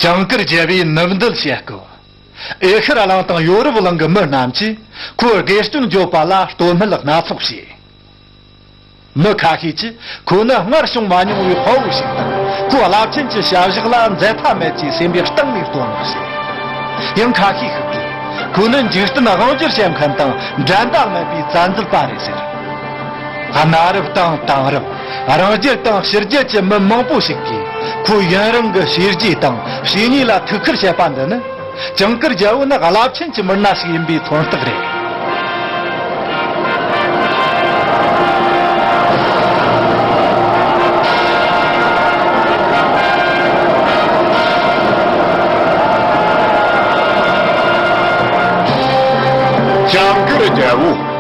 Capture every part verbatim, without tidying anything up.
ཇིང་གིར་རྒྱལ་བོས་ནུབ་འདུལ་བྱེད་སྐབས། ཨེ་ཤི་ར་གླིང་དང་ཡོ་རོབ་གླིང་གི་མི་རྣམས་ཀྱིས་ཁོའི་དགེ་སྐྱོན་བརྗོད་པ་ལ་བསྟོད་སྨད་སྣ་ཚོགས་བྱས། མི་ཁ་ཤས་ཀྱིས་ཁོ་ནི་སྔར་བྱུང་མ་མྱོང་བའི་དཔའ་བོ་ཞིག་དང་། ཁོའི་རླབས་ཆེན་གྱི་བྱ་བཞག་ལ་འཛད་མཐའ་མེད་ཅེས་སེམས་པའི་གཏིང་ནས་བསྟོད་བསྔགས་བྱས། ཡང་ཁ་ཤས་ཤིག་གིས་ཁོ་ནི་འཇིག་རྟེན་དབང་སྒྱུར་བྱེད་མཁན་དང་འགྲན་ཟླ་མེད་པའི་བཙན་འཛུལ་པ་རེད་ཟེར། གནའ་རབས་དང་དེང་རབས། རང་རྒྱལ་དང་ཕྱི་རྒྱལ་གྱི་མི་མང་པོ་ཞིག་གིས་ཁོ་ཡུན་རིང་གི་བྱས་རྗེས་དང་བྱས་ཉེས་ལ་ཐུགས་ཁུར་བྱེད་པ་འདི་ནི། ཇིང་གིར་རྒྱལ་པོ་ནི་རླབས་ཆེན་གྱི་མི་སྣ་ཞིག་ཡིན་པའི་མཚོན་རྟགས་རེད། ཇིང་གིར་རྒྱལ་པོ།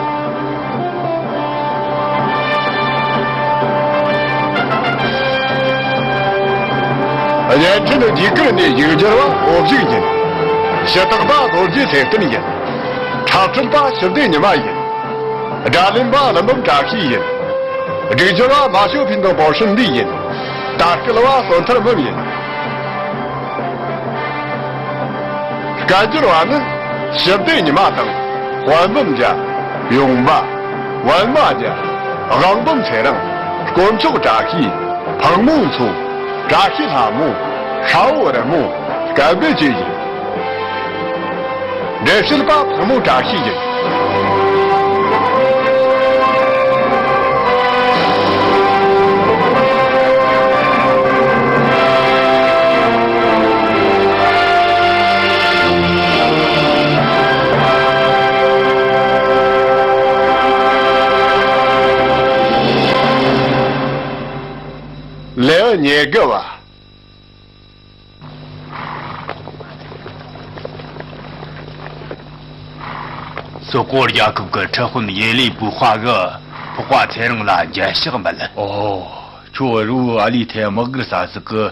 བརྙན་འཕྲིན་ནི་རྒྱ་གར་ནས་ཡིག་སྒྱུར་བ་འོ་བཞུགས་ཡིན། ཞུ་དག་པ་རྡོ་རྗེ་ཚེ་བརྟན་ཡིན། འཁྲབ་ཁྲིད་པ་ཞི་བདེ་ཉི་མ་ཡིན། སྒྲ་ལེན་པ་ཀླུ་འབུམ་བཀྲ་ཤིས་ཡིན། སྒྲིག་སྦྱོར་བ་མ་ཞོ་ཕིན་དང་པོ་ཧྲིན་ལི་ཡིན། ལྟ་སྐུལ་བ་བསོད་ཐར་སྨིན་ཡིན། སྐད་སྒྱུར་བ་ནི་ཞི་བདེ་ཉི་མ་དང་། དཔལ་འབུམ་རྒྱལ། ཡུང་པ། པད་མ་རྒྱལ། དབང་འབུམ་ཚེ་རིང་། དཀོན་མཆོག་བཀྲ་ཤིས། ཕག་མོ་མཚོ། བཀྲ་ཤིས་ལྷ་མོ། ཤ་བོ་རི་མོ། སྐལ་བཟང་བཅས་ཡིན། འགྲེལ་བཤད་པ་ཕག་མོ་བཀྲ་ཤིས་ཡིན། ལེའུ་ཉེར་དགུ་བ། སོག་པོ་རྒྱལ་ཁབ་ཀྱི་ཁྲི་དཔོན་ཡེ་ལི་པུ་ཧྭ་གིས་ཕོ་ཁ་ཚེ་རིང་ལ་མཇལ་ཕྱག་འབུལ། ཨོ། ཁྱོད་རི་བོ་ཨ་ལི་ཐའི་དམག་སྒར་ས་ཟིག་གི་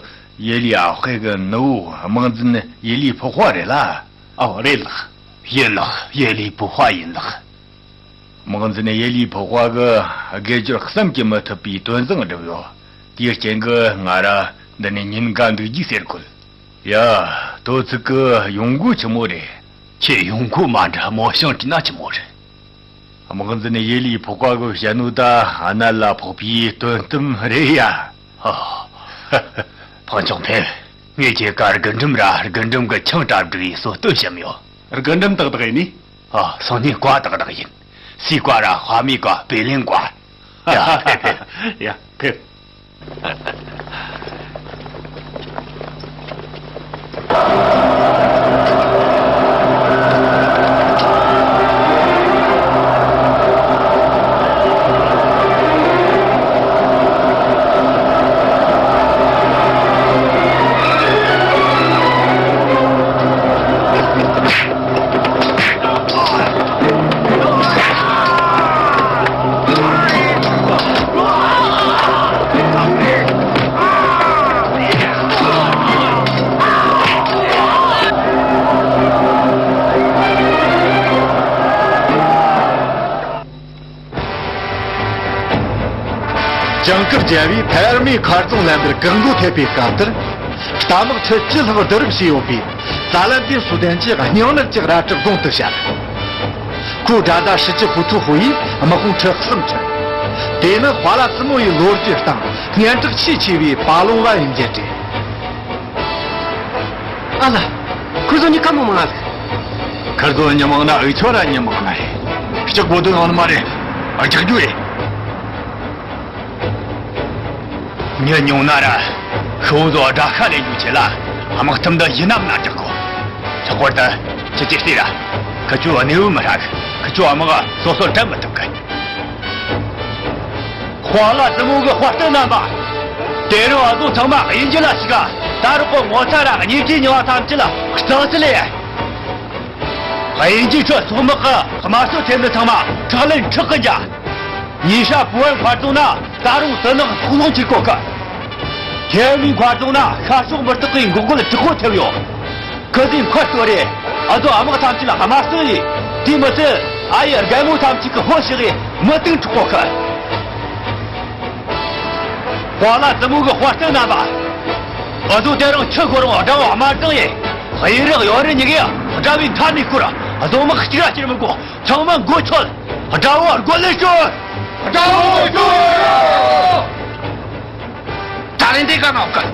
ཡེ་ལི་ཨ་ཧྥེ་གི་ནུ་བོ་དམག་འཛིན་ཡེ་ལི་ཕོ་ཧྭ་རེད་ལ། ཨོ་རེད་ལགས། ཡིན་ལགས། ཡེ་ལི་པུ་ཧྭ་ཡིན་ལགས། དམག་འཛིན་ཡེ་ལི་ཕོ་ཧྭ་གིས་དགེ་སྦྱོར་བསམ་གྱིས་མི་ཐུབ་པའི་དོན་བཟང་བསྒྲུབས་ཡོད། དེའི་རྐྱེན་གྱིས་ང་ར་འདི་ནས་ཉིན་འགའ་འདུག་རྒྱུ་ཟེར་གོ། ཡ། དོ་ཚིགས་ཀྱི་ཡོང་སྒོ་ཆི་མོ་རེད། ཁྱེད་ཡོང་སྒོ་མ་འདྲ་མོ་ཞིང་བྲིས་ན་ཆི་མོ་རེད། དམག་འཛིན་ཡེ་ལི་ཕོ་ཧྭ་གིས་བཤད་ནོ་ད་གནད་ལ་ཕོག་པའི་དོན་དམ་རེད་ཡ། ཧ། ཕང་ཆུང་ཕེབས། ངས་ཁྱེད་ཀ་རྒུན་འབྲུམ་ར་རྒུན་འབྲུམ་གྱི་ཆང་གྲ་སྒྲིག་ཡས་སོ་བཏོན་བཤམས་ཡོད། རྒུན་འབྲུམ་ཏག་ཏག་ཡིན་ནི། ཨ། སང་ཉིན་ཀ་ཏག་ཏག་ཡིན། སི་ཀ་ར་ཧ་མི་ཀ་པེ་ལེན་ཀ། ཡ་ཕེབས་ཕེབས། ཡ་ཕེབས། ཇིང་གིར་རྒྱལ་པོས་ཕེ་ཨར་མའི་མཁར་རྫོང་ལེན་པར་བཀག་འགོག་ཐེབས་པའི་སྐབས་དེར། རྟ་དམག་ཁྲི་བཅུ་ལྷག་བསྡུ་རུབ་བྱས་ཡོད་པའི་ཙ་ལན་ཏིན་སུའུ་ཏན་གྱིས་སྙིང་ནད་ཀྱི་རལ་གྲི་དགུང་དུ་བཤར། ཁོའི་དགྲ་ཟླ་ཧྲི་ཅི་ཧུ་ཐུ་ཧུ་ཡིས་དམག་དཔུང་ཁྲི་གསུམ་ཁྲིད། དེ་ནི་ཧྭ་ལ་ཙི་མོ་ཡི་ལོ་རྒྱུས་སྟེང་སྙན་གྲགས་ཆེས་ཆེ་བའི་པ་ལུང་བ་ཡིན་རྒྱུ་རེད། ཨ་ལ། ཁོ་ཚོ་མྱི་ག་མང་མང་ང་ཟིག་ཁོ་ཚོ་མྱི་མང་ན་འུ་ཆོ་ར་མྱི་མང་ང་རེད། སྐྲག་དགོས་དོན་ཡོད་ནི་མ་རེད། ཨ། རྒྱག་རྒྱུ་རེད། མྱི་ཉུང་ན་ར། ཤི་བོ་ཚོ་དགྲ་ཤ་ལེན་རྒྱུའི་ཆེད་ལ་དམག་འཐབ་འདི་ཡིན་ནམ་ན་རྒྱག་གོ། ལྷག་པར་དུ་ཁྱེད་ཀྱིས་བལྟས་ར། ཁི་ཆོའི་གནས་བབ་མི་ཧྲ་གི། ཁི་ཆོའི་དམག་སོ་སོར་འགྲན་མི་ཐུབ་གི། ཧྭ་ལ་ཙི་མོ་གི་དཔའ་རྟགས་རྣམ་པ། དེ་རིང་འུ་ཚོ་ཚང་མ་དབྱིན་ཇི་ལ་ཞུགས་ག། ད་རག་པ་ངོ་ཚ་ར་གཉིས་ཀའི་མྱི་བ་ཐམས་ཅད་ལ་གཙང་སེལ་ལས། དབྱིན་ཇིའི་ཁྲོད་སོག་དམག་གི་དམར་གསོད་ཐེབས་འདི་ཚང་མ་ཁྲག་ལན་ཁྲག་གི་འཇལ། ཉི་ཤ་པུའུ་ཨན་མཁར་རྫོང་ན་ད་རུང་དུ་ནག་ཕུག་ལོང་བྱེད་གོ་གི། ཐེ་མི་མཁར་རྫོང་ན་ཤ་ཤོག་མི་རྟག་གི་འགོག་རྒོལ་དྲག་པོ་ཐེབས་ཡོད། ཁི་ཟིག་མཁར་གཏོར་རེ། ཨ་ཚོ་དམག་ཐམས་ཅད་ལ་དམར་གསོད་ཡིན། དེ་མི་ཚད་ཨ་ཡེ་རྒན་མོ་ཐམས་ཅད་ཀྱི་ཕོ་ཞིག་གིས་མི་གཏིང་འཕྲོག་གོ་གི། ཧྭ་ལ་ཙི་མོ་གི་དཔའ་རྟགས་རྣམ་པ། ང་ཚོ་དེ་རིང་ཆུ་ཁོ་རང་དགྲ་བོ་དམར་གཙང་ཡིན། གཡུ་རག་ཡོ་རི་གཉིས་ཀས་དགྲ་བོའི་མཐའ་ནས་བསྐོར། བཟོ་དམག་གཅིག་ར་སྐྱུར་མི་དགོས། ཚང་མ་མགོ་ཆོད། དགྲ་བོ་རྒོལ་ལས་བྱོལ། དགྲ་བོ་བྱོལ། ད་ལན་དེ་ག་ནོག་གི།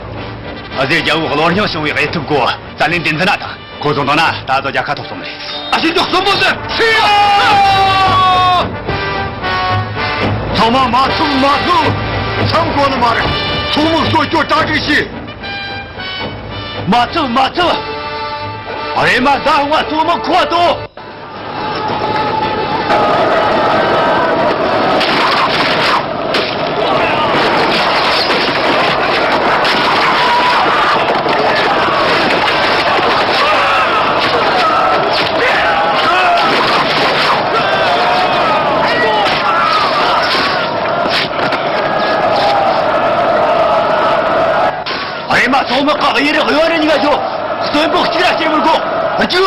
ཨ་ཟེ་རྒྱལ་བོ་བློ་སྙིང་བྱུང་བའི་དབྱེ་ཐུབ་དགོས། ད་ལན་དེ་འཛིན་ན་དང་། ཁོ་ཚོ་འདོན་ན་ད་ཚོ་རྒྱལ་ཁ་ཐོབ་སོང་རེད། ཨ་ཞེ་འཇོག་གསོན་པོ་ཟེར། ཚང་མ་མ་ཚུགས་མ་ཚུགས། ཚང་དགོས་ནི་མ་རེད། ཚོགས་མི་གསོ་སྐྱོང་གྲ་སྒྲིག་བྱེད། མ་ཚུགས་མ་ཚུགས། རེམ་མ་ཟ་འོང་བ་ཚོགས་མི་ཁོ་ཐོ། ཨ་རེ་མ། ཚོགས་མི་ཁག་གཡུ་རག་གཡོ་རི་གཉིས་ཀ་ཤོག། གསོན་པོ་གཅིག་ར་སྐྱེལ་མི་དགོས། ཨ་ཅོ།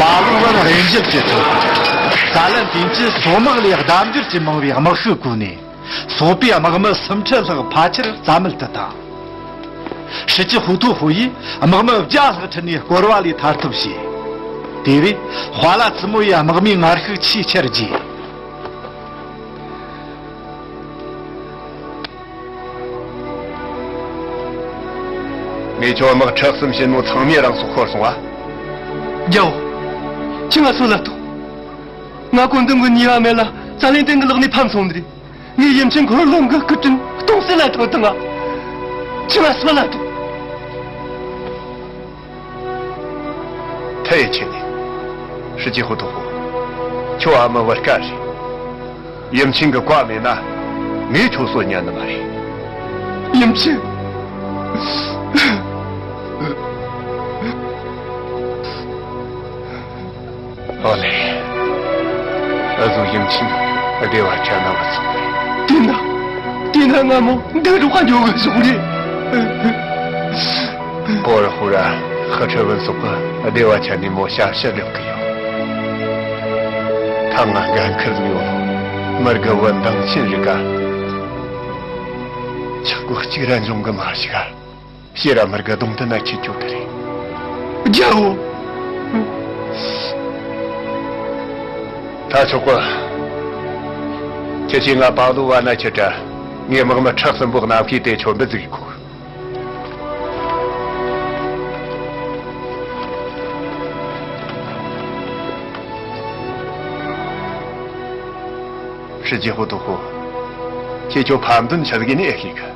པ་ལུ་ཝན་དབྱེ་འབྱེད་བྱེད་ཐུབ། ས་ལན་ཏིན་གྱིས་སོག་དམག་ལས་ལྡབ་འགྱུར་གྱིས་མང་བའི་དམག་ཤུགས་བཀོལ་ནས། སོག་པོའི་དམག་མི་སུམ་ཁྲི་ལྷག་ཕལ་ཆེར་རྩ་མེད་དུ་བཏང་། ཧྲི་ཅི་ཧུ་ཐོ་ཧུ་ཡིས་དམག་མི་བརྒྱ་ལྷག་ཁྲིད་ནས་བསྐོར་བ་ལས་ཐར་ཐབས་བྱས། དེ་བས་ཧྭ་ལ་ཙི་མོ་ཡི་དམག་མིའི་ངར་ཤུགས་ཆེས་ཆེར་རྒྱས། ངས་ཁྱོད་དམག་ཁྲི་གསུམ་བྱིན་ནོ་ཚང་མས་རང་སྲོག་ཤོར་སོང་བ། རྒྱལ་བོ། ཁྱེད་ང་སོད་ལ་ཐོངས། ང་བཀོད་འདོམས་ཀྱི་ནུས་པ་མེད་ལ་ཙ་ལན་ཏན་གྱི་ལག་ནས་ཕམ་སོང་ནི་རེད། ངས་ཡུམ་ཆེན་འཁོར་ལོ་གི་སྐུ་དྲིན་སྟོང་ཟད་ལ་ཐོངས་དང་ང་། ཁྱེད་ང་སོད་ལ་ཐོངས། ཐའེ་ཆེ་ནི། ཧྲི་ཅི་ཧུ་ཐོ་ཧོ། ཁྱོད་ཨ་མ་བར་དཀའ་རེད། ཡུམ་ཆེན་གྱི་བཀའ་མེད་ན་ངས་ཁྱོད་གསོད་ཉན་ནི་མ་རེད། ཡུམ་ཆེན། ཨོ་ལེ། འུ་ཟོ་ཡུམ་ཆེན་བདེ་བ་ཅན་ན་བུད་སོང་བས། དེས་ན། དེས་ན་ང་མོ་འདི་རུ་ཁ་འཇོག་གི་བཟུང་རེད། ཧོ་ར་ཧུ་ར། ཧི་ཁྲི་ཝུན་སོགས་ཀྱིས་བདེ་བ་ཅན་ནས་མོ་ཞབས་ཕྱི་སྒྲུབ་ཀྱི་ཡོད། ཐང་ང་འགན་ཁུར་ཟིག་ཡོད། མི་དགེ་བུ་འདང་ཆེན་རིག་ག། ཆག་སྒོ་གཅིག་ར་འབྱུང་གི་མ་ཞིག་ག། ཤེས་ར་མི་དགེ་གདོང་དུ་ན་ཁྱེད་ཁྱོད་དེ་རེད། རྒྱལ་བོ། ད་ཆོག་གི། ཁྱེད་ཀྱིས་ང་པ་ལོ་བ་ན་ཁྱེད་དྲ། ངའི་དམག་མི་ཁྲག་གསུམ་པོ་གནམ་གཤིས་དེ་ཁྱོད་འབུད་ཟིག་གོ། ཧྲི་ཅི་ཧུ་ཐུ་ཧུ། ཁྱེད་ཁྱོད་ཕམ་དོན་ཆི་ཟིག་ནས་ཨེ་ཤེས་གི།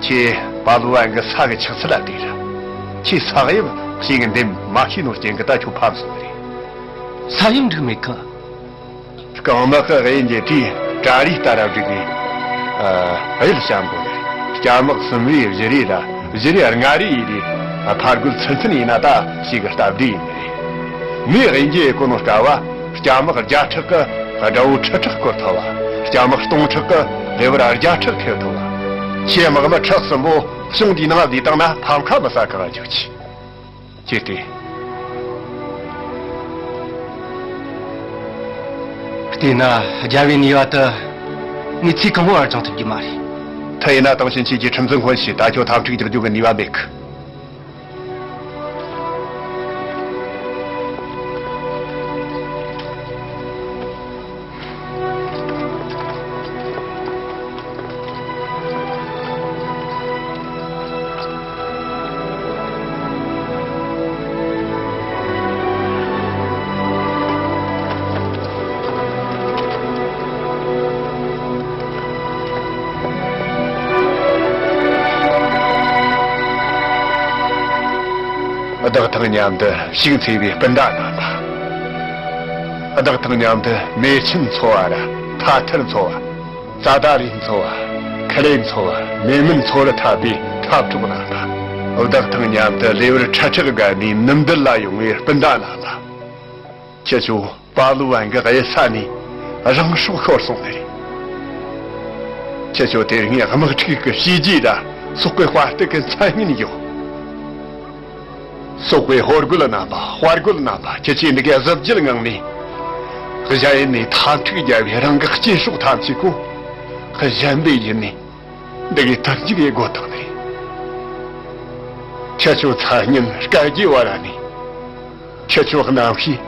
ཁྱེད་པ་ལུ་ཝན་གི་ས་གི་ཆགས་ཚུལ་ལ་བལྟས་ར། ཁྱེད་ས་ཡོམ་ཞིག་གི་འདེམས་མ་ཤེས་ནོ་རྐྱེན་གི་ད་ཁྱོད་ཕམ་སོང་རེད། ས་ཡོམ་འགྲིག་མེད་གི། རྐང་དམག་གི་དབྱེ་འབྱེད་དུས་གྲ་རིས་ལྟར་བསྒྲིགས་ནས། ཨ། གཡུལ་བཤམས་དགོས་ནི། སྐྱ་དམག་གསུམ་རེ་བཞི་རེ་ལ་བཞི་རེ་ལྔ་རེ་ཡིན་རེ། ཕར་རྒོལ་ཚུན་ཚོད་ཡིན་ན་ད་ཞིག་གི་སྟབས་བདེ་ཡིན་ནི་རེད། མོས་དབྱེ་འབྱེད་གོ་ནོ་སྐབས་བ། སྐྱ་དམག་བརྒྱ་ཕྲག་གིས་དགྲ་བོ་ཁྲི་ཕྲག་བསྐོར་ཐུབ་བ། སྐྱ་དམག་སྟོང་ཕྲག་གིས་ལེ་བར་བརྒྱ་ཕྲག་ཁེབས་ཐུབ་བ། ཁྱེད་དམག་མི་ཁྲི་གསུམ་པོ་གཤོང་འདིའི་ནང་བསྡུས་བཏང་ན་ཕམ་ཁ་མི་ཟ་གི་བ་འཇུག་ཆེ། ཅེས་ཏེ། བལྟས་ན་རྒྱལ་བའི་ནུས་པ་དེ་ངས་ཚེ་གང་བོ་བར་སྦྱང་ཐུབ་རྒྱུ་མ་རེད། ཐ་ཡིན་ན་དེང་ཕྱིན་ཆད་ཀྱི་ཁྲིམས་འཛིན་ཁོན་ཞིག་ད་ཁྱོད་འཐབ་འཁྲུག་རྒྱག་རྒྱུ་གི་ནུས་པ་མེད་གི། བདག་དང་མཉམ་དུ་ཕྱུགས་འཚོ་བའི་སྤུན་ཟླ་རྣམ་པ། བདག་དང་མཉམ་དུ་མེ་ཆེན་འཚོ་བ་ར་ཐ་ཐར་འཚོ་བ། ཙ་ད་རི་འཚོ་བ། ཁི་ལེ་འཚོ་བ། མེ་མུན་འཚོ་རུ་འཐབ་པའི་འཐབ་གྲོགས་རྣམ་པ། བདག་དང་མཉམ་དུ་ལེ་བར་ཁྲི་ཕྲག་བརྒལ་ནས་ནུབ་འདུལ་ལ་ཡོང་བའི་སྤུན་ཟླ་རྣམ་པ། ཁྱེད་ཚོ་པ་ལུ་ཝན་གྱི་གཡུལ་ས་ནས་རང་སྲོག་ཤོར་སོང་ནི་རེད། ཁྱེད་ཚོ་དེ་རིང་དམག་འཁྲུག་གི་བྱས་རྗེས་དང་སོག་པོའི་དཔའ་རྟགས་ཀྱི་མཚན་སྙན་ཡོད། སོག་པོའི་ཕོ་རྒོད་རྣམ་པ། དཔའ་རྒོད་རྣམ་པ། ཁྱེད་ཚོས་འདི་གའི་གཟི་བརྗིད་ངང་ནས་གཞན་ཡུལ་ནས་མཐའ་མཇུག་རྒྱལ་བའི་རང་གི་སྐྱེས་སྲོག་ཐམས་ཅད་ཀོ་གཞན་པའི་ཡུལ་ནས་འདི་གའི་དར་རྒྱས་ཡེ་དགོས་དང་ནི། ཁྱེད་ཚོ་མཚན་སྙན་སྐལ་རྒྱས་བར་ནས། ཁྱེད་ཚོ་རྣམ་ཤེས་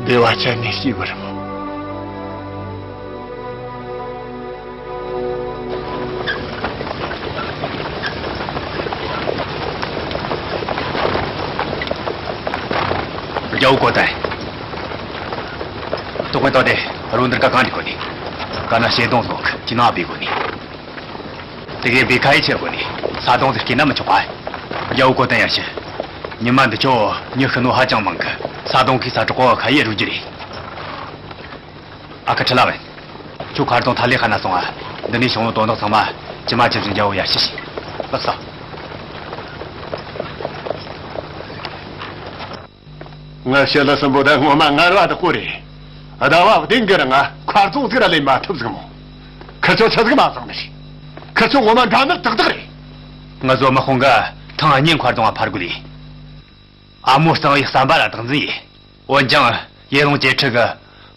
བདེ་བ་ཅན་ནས་སྐྱེ་བར་སྨོན། རྒྱལ་བོ་གོ་ཏན། ཏོག་པའི་ཏོག་དེ་རོ་འདིར་ཀ་གང་འདྲི་གོ་ནི། ཀ་ན་ཤེ་དོང་སོགས་ཀྱི་ནང་བུད་གོ་ནི། དེ་གའི་བི་ཁ་ཡི་ཆེར་དགོས་ནི་ས་དོང་དུ་སྐྱེས་ན་མི་ཆོག་པ། རྒྱལ་བོ་གོ་ཏན་ཡར་ཞུ། ཉི་མ་འདི་ཆོ་མྱི་ཤི་ནོ་ཧ་ཅང་མང་གི། ས་དོང་གི་ས་གྲོག་གོ་ཁ་ཡི་རུ་རྒྱུ་རེད། ཨ་ཁུ་ཁྲི་ལ་བན། ཁྱོད་མཁར་དོང་ཐ་ལེ་ཁ་ན་སོང་ཨ། འདི་ནས་བྱུང་ནོ་དོན་དག་ཚང་མ་ཇི་མ་ཇི་བཞིན་རྒྱལ་བོ་ཡར་ཞུ་ཞིག་ལགས་སོ། ང་ཞི་ལི་སྲིན་པོ་ད་ངོ་མ་ངར་བ་དག་པོ་རེད། ཟླ་བ་བདུན་གི་རིང་ང་མཁར་རྫོང་ཟིག་ར་ལེན་མ་ཐུབ་ཟིག་མོ། ཁི་ཆོ་ཆི་ཟིག་མ་བཟང་ནི་རེད། ཁི་ཆོ་ངོ་མ་འདྲ་མིན་དག་དག་རེད། ང་ཚོ་དམག་དཔུང་གི་ཐེངས་གཉིས་མཁར་རྫོང་ང་ཕར་རྒོལ་ཡིན། ཨ་མོ་གཙང་བོའི་ཟམ་པ་ལ་བདག་འཛིན་ཡིན། འོན་ཀྱང་ཡེ་ལོང་ཅེ་ཁྲི་གི་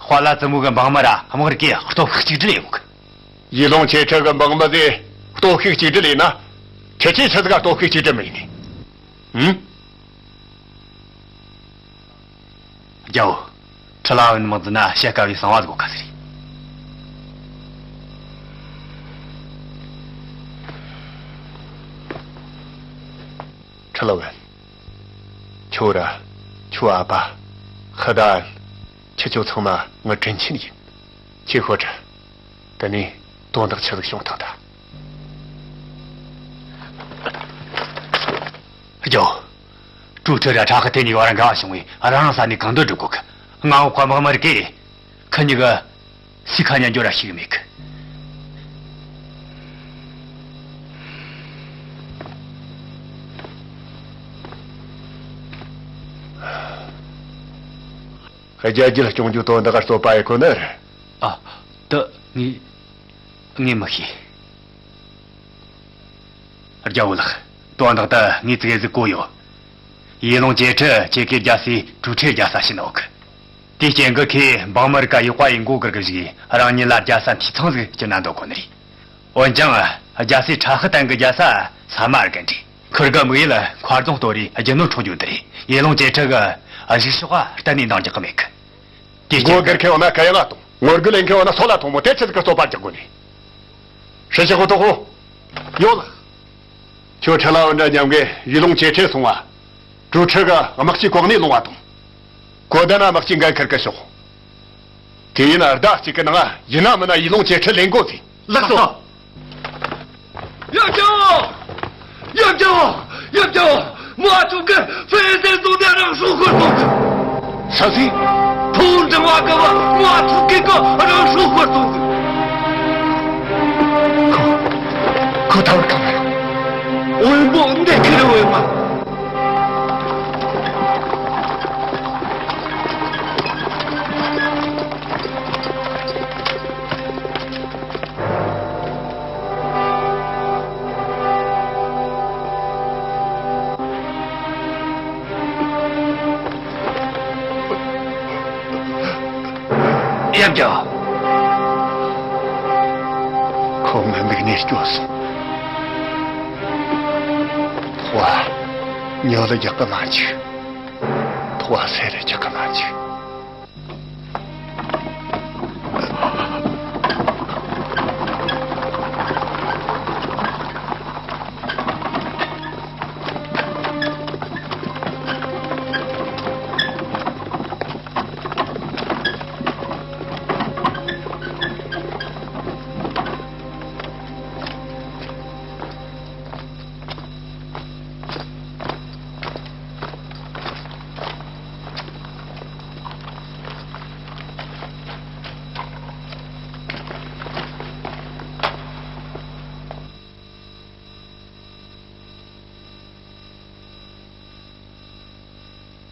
དཔའ་ལ་བཙུན་མོ་གི་འབངས་མི་ར་དམག་རིགས་ཀྱིས་སྟོབས་ཤུགས་གཅིག་སྒྲིལ་ཡོད་གི། ཡེ་ལོང་ཅེ་ཁྲི་གི་འབངས་མི་ཚོས་སྟོབས་ཤུགས་གཅིག་སྒྲིལ་ཡིན་ན། ཁྱེད་ཆོས་ཆི་ཟིག་ག་སྟོབས་ཤུགས་གཅིག་སྒྲིལ་མི་ཡིན་ནི། ཧུམ། རྒྱལ་བོ། ཁྲི་ལ་བན་དམག་འཛིན་ན་བཤད་དཀའ་བའི་གསང་བ་ཟིག་གོ་ཁ་ཟིག་རེད། ཁྲི་ལ་བན། ཁྱོད་ར། ཁྱོའི་ཨ་ཕ། ཧི་ད་ཨན། ཁྱེད་ཆོ་ཚང་མ་ངའི་དྲིན་ཆེན་ཡིན། ཁྱེད་ཤོད་དྲ། དེ་ནས་དོན་དག་ཆི་ཟིག་བྱུང་ཐང་ད། རྒྱལ་བོ། ཀྲུའུ་ཁྲི་ར་ཁྲ་ཁི་དེ་གཉིས་བར་འགལ་བ་བྱུང་བས་རང་རང་ས་ནས་གང་འདོད་འགྲོ་དགོས་གི། མངའ་འོག་གི་དམག་མི་རིགས་ཀྱིས་ཁི་གཉིས་ཀྱི་སུས་ཁ་ཉན་རྒྱུ་ར་ཤེས་གི་མེད་གི། རྒྱལ་རྒྱུད་སྐྱོང་རྒྱུ་དོན་དག་ག་རྩོད་པ་ཡེ་གོ་ནི་རེད། ཨ། དེ་ངས་ངས་མི་ཤེས། རྒྱལ་བོ་ལགས། དོན་དག་ད་ངས་ཙི་གེ་ཟིག་གོ་ཡོད། ཡེ་ལོང་ཅེ་ཁྲི་ཁྱེད་ཀའི་རྒྱལ་སྲས་ཀྲུའུ་ཁྲིའི་རྒྱལ་ས་ཕྱིན་ནོག །དེའི་རྐྱེན་གྱིས་ཁོས་འབངས་མི་རིགས་ཀ་ཡག་པ་ཡིན་གོ་གི་རྒྱུ་ཞིག་རང་ཉིད་ལ་རྒྱལ་ས་འཐུས་ཚང་ཟིག་བསྐྱུར་ན་འདོད་གོ་ནི་རེད། འོན་ཀྱང་རྒྱལ་སྲས་ཁྲ་ཧི་ཏན་གྱི་རྒྱལ་ས་ས་མར་གན་རེད། ཁུར་གི་དམིགས་ཡུལ་མཁར་རྫོང་གཏོར་རེས་རྒྱུ་ནོར་འཕྲོག་རྒྱུ་དེ་རེད། ཡེ་ལོང་ཅེ་ཁྲི་གི་གཞུག་ཕྱོགས་གཏན་ནས་འདང་རྒྱག་གི་མེད་གི། དེ་མགོ་སྒུར་མཁན་ཡོད་ན་ག་ཡ་ལ་གཏོང་། ངོ་རྒོལ་ལེན་མཁན་ཡོད་ན་སོ་ལ་གཏོང་མོ། དེ་ཆི་ཟིག་གི་རྩོད་པ་རྒྱག་དགོས་ནི། ཧྲི་ཞི་ཧོ་ཏོ་ཧོ། ཡོད་ལགས། ཁྱོད་ཁྲི་ལ་བན་འདྲ་མཉམ་གི་ཡེ་ལོང་ཅེ་ཁྲི་སོང་བ། ཀྲུའུ་ཁྲི་གི་དམག་སྤྱི་གོ་གནས་ལོང་བ་དང་། གོ་ད་ན་དམག་སྤྱི་འགན་ཁུར་གི་ཤོག །དེ་ཡིན་ན་ཟླ་གཅིག་གི་ནང་ཡིན་ན་མིན་ན་ཡེ་ལོང་ཅེ་ཁྲི་ལེན་དགོས་ཟེར། ལགས་སོ། ཡབ་རྒྱལ་བོ། ཡབ་རྒྱལ་བོ། ཡབ་རྒྱལ་བོ། མོ་ཨ་ཆུང་གིས་ཧྥེ་ཡེ་ཏན་རྫོང་ནས་རང་སྲོག་ཤོར་སོང་ཟིག །ས་སྲིན། ཕུང་འབྲིང་བ་གི་བ་མོ་ཨ་ཆུང་གིས་གི་རང་སྲོག་ཤོར་སོང་ཟིག །ཁོ། ཁོ་ད་བར་གང་ན་ཡོད། འོན་པོ་འདི་ཁྱེར་འོས་མ། ཡབ་རྒྱལ་བོ། ཁོ་ང་མིག་ནས་སྐྱོ་སོང་། ཐོག་བ་ཉོ་ལ་རྒྱག་གི་མ་འཇུག །ཐོག་བ་སེ་ར་རྒྱག་གི་མ་འཇུག་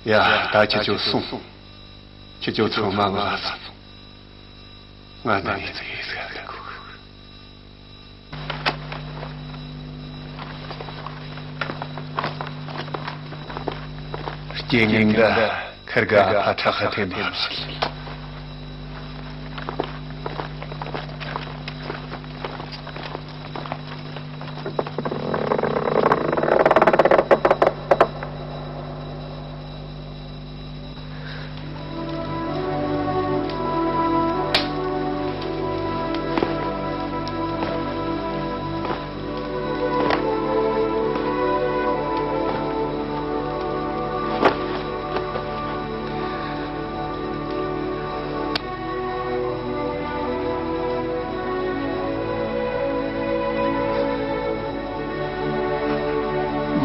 ཡ། ད་ཁྱེད་ཚོ་སོང་། ཁྱེད་ཚོ་ཚང་མ་ང་ལ་སོང་། ང་འདི་ནས་ཚེ་ཡི་ཟེར་གི་གོ། རྐྱེན་ངན་འདི་ཁིར་ག་ཕ་ཁྲག་ཁ་ཐེན་པའི་ཕྱིར།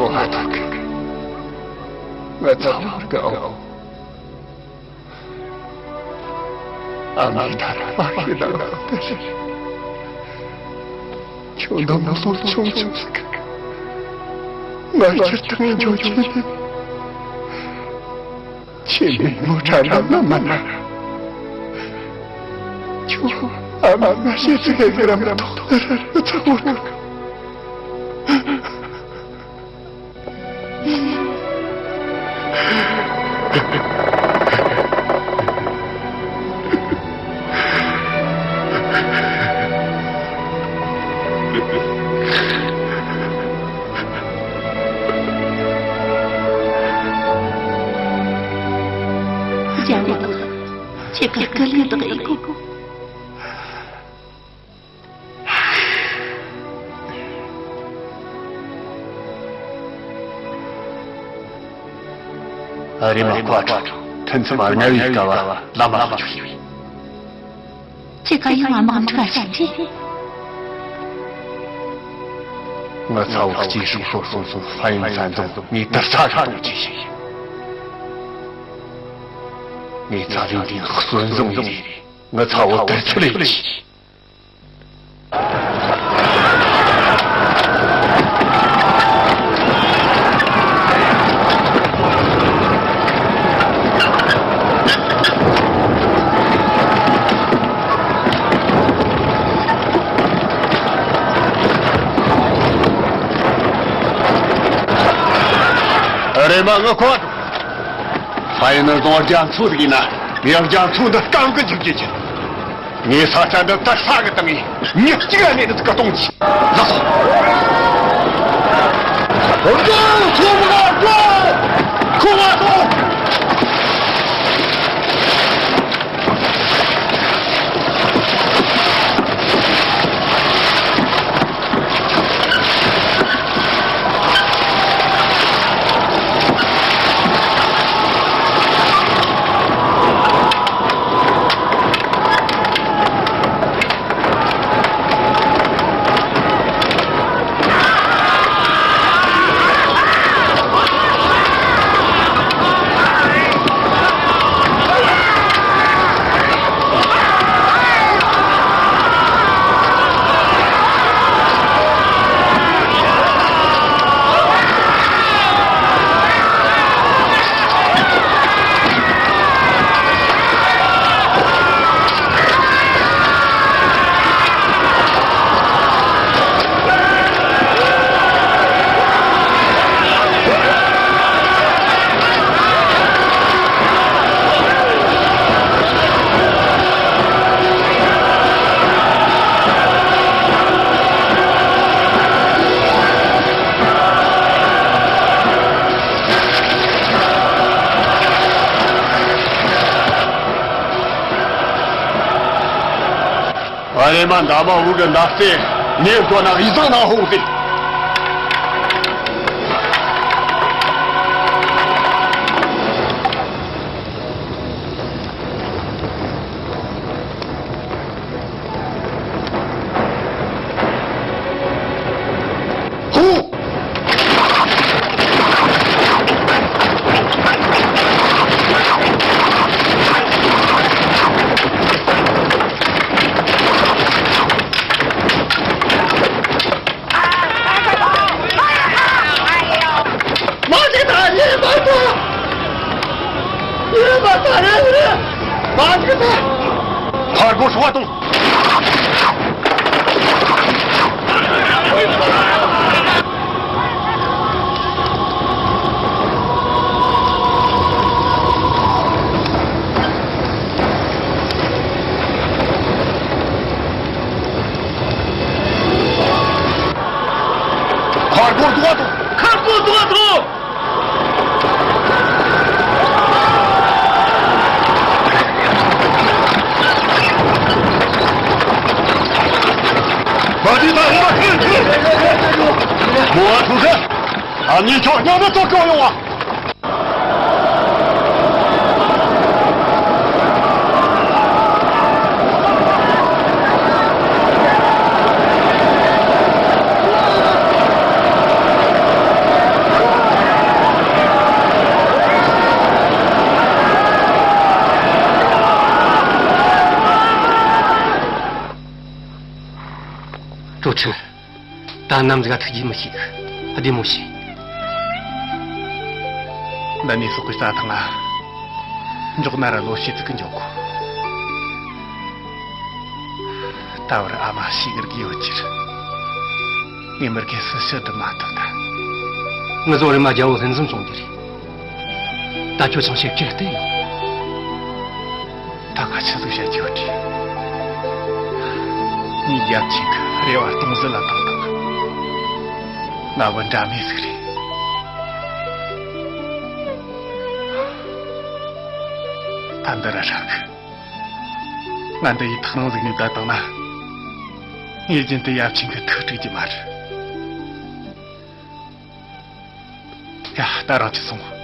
མོ་ཧ་ཐུག་ང་ཚང་མར་དགའ་འོ། ཨ་མའི་ཐར་པ་ཤི་ལ་ལ་དེ་རེད། ཁྱོད་འདི་མོ་སོ་ཆུང་ཆུང་ཟིག་ང་ཁྱེར་ཐང་འཇོག་ཆེ་ནས། ཁྱེད་མེད་མོ་དྲ་ལ་ལ་མ་ན། ཁྱོད་ཨ་མ་ང་ཤེས་ཚིག་གི་རམ་ཐོག་ཏུ་ར་རུ་ཚ་བོ་ནོ། ཡང་ཁྱེད་ཀ་ཀ་ལི་དག་ཨེ་གོ། ཨ་རེ་མ་ཁོ་ཨ་ཁྲོ། ཐུན་མཚམས་ཨ་ཉ་བའི་ཀ་བ་ལ་མ་ཁ་ཆུ་ཡོད། ཅི་ག་ཡང་ཨ་མ་ཁ་ཁྲ་ཤི་ཁྲི། ང་ཚ་བོ་སྐྱེས་སྲོག་ཤོར་སོང་སོང་། ཧྥ་ཡིན་ས་འཛོམས་ངས་དར་ས་ཁ་གཏོང་ཆེ་ཞིག་ཡིན། ངས་ཚ་བའི་འདིའི་གསོན་བཟང་ཡིན་རེད། ང་ཚ་བོ་དར་ཚུལ་ལས་ཀྱིས། རེམ་མ་ངུ་ཁོ། ཧྥ་ཡིན་ནི་བཟུང་རྒྱ་མཚོ་ཟིག་ཡིན་ན། ངས་རྒྱ་མཚོ་འདི་སྐམ་གི་འཇུག་རྒྱུ་ཡིན། ངས་ས་ཆ་འདི་དར་ས་གི་བཏང་ངས་མྱི་གཅིག་ལ་གནས་འདི་ཚུགས་གཏོང་གྱིས། ལགས་སོ། རྒྱ་མཚོ་མ་འགྲོ། ཁོ་བ་ཐོངས། ཨ་རེ་མ་འདབ་མ་འུ་གི་འདབ་རྩེ་ངས་བཟོ་ན་ཡིད་བཟང་ན་ཧོང་ཟེར། ཧུ། མཁར་སྒོ་སྲུང་བ་དང་། མཁར་སྒོ་རྡོག་ཐོ། མཁར་སྒོ་རྡོག་ཐོ། མ་དེ་ད་ཧོ་ཁུ་ཁུ། མོ་ཨ་ཐུ་ས། ཨ་ནི་ཁྱོད་ཉོ་ནི་ཙོ་ཁྱོད་ཡོང་བ། ཀྲོ་ཆུན། ད་ནམ་ཟིག་ག་ཐུག་རྒྱུ་མི་ཤེས་གི། བདེ་མོ་བྱོས། འདི་ནས་སོག་གི་རྩྭ་ཐང་ང་འཇོག་ན་ར་ལོ་ཕྱེད་ཙིག་གི་འཇོག་གོ། ད་བར་ཨ་མ་ཤི་གི་རྒྱུ་ཡོད་ཕྱིར། ངས་མི་རྒན་སུ་ཕྱིར་དུ་མ་ཐུབ་ད། ངུ་ཟོ་རེ་མ་རྒྱལ་བོ་ལྷན་འཛོམས་བྱུང་རྒྱུ་རེད། ད་ཁྱོད་ཚང་ཞིག་ཅིག་བལྟས་ཡོང་། ད་ང་ཆི་ཟིག་བཤད་རྒྱུ་ཡོད་དྲིས། ངའི་ཡབ་ཆེན་གི་རེ་བ་སྟོང་ཟད་ལ་བཏང་དང་། ང་བུ་འདྲ་མེད་ཟིག་རེད། ད་འདི་ར་ཧྲག་གི། ང་འདི་ཡི་ཐག་རིང་ཟིག་ནས་བསྡད་བཏང་ན། ངས་རྒྱུན་དུ་ཡབ་ཆེན་གི་ཐུགས་དཀྲུག་རྒྱུ་མ་རེད། ཡ། ད་རང་ཅིག་སོང་།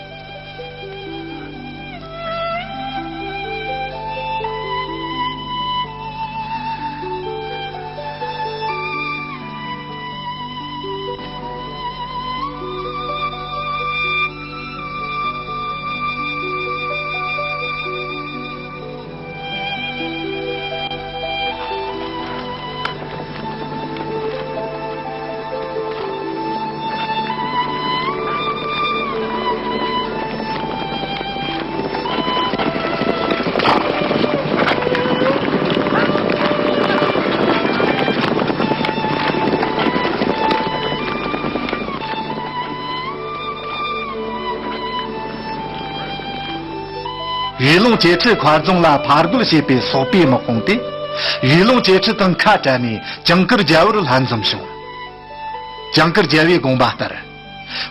ཡུལ་ལུང་ཅེ་ཁྲི་མཁར་རྫོང་ལ་ཕར་རྒོལ་བྱེད་པའི་སོག་པོའི་དམག་དཔུང་དེ། ཡུལ་ལུང་ཅེ་ཁྲི་དང་ཁ་བྲལ་ནས་ཇིང་གུར་རྒྱལ་པོར་ལྷན་འཛོམས་བྱུང་། ཇིང་གུར་རྒྱལ་པོའི་དགོངས་པ་ལྟར།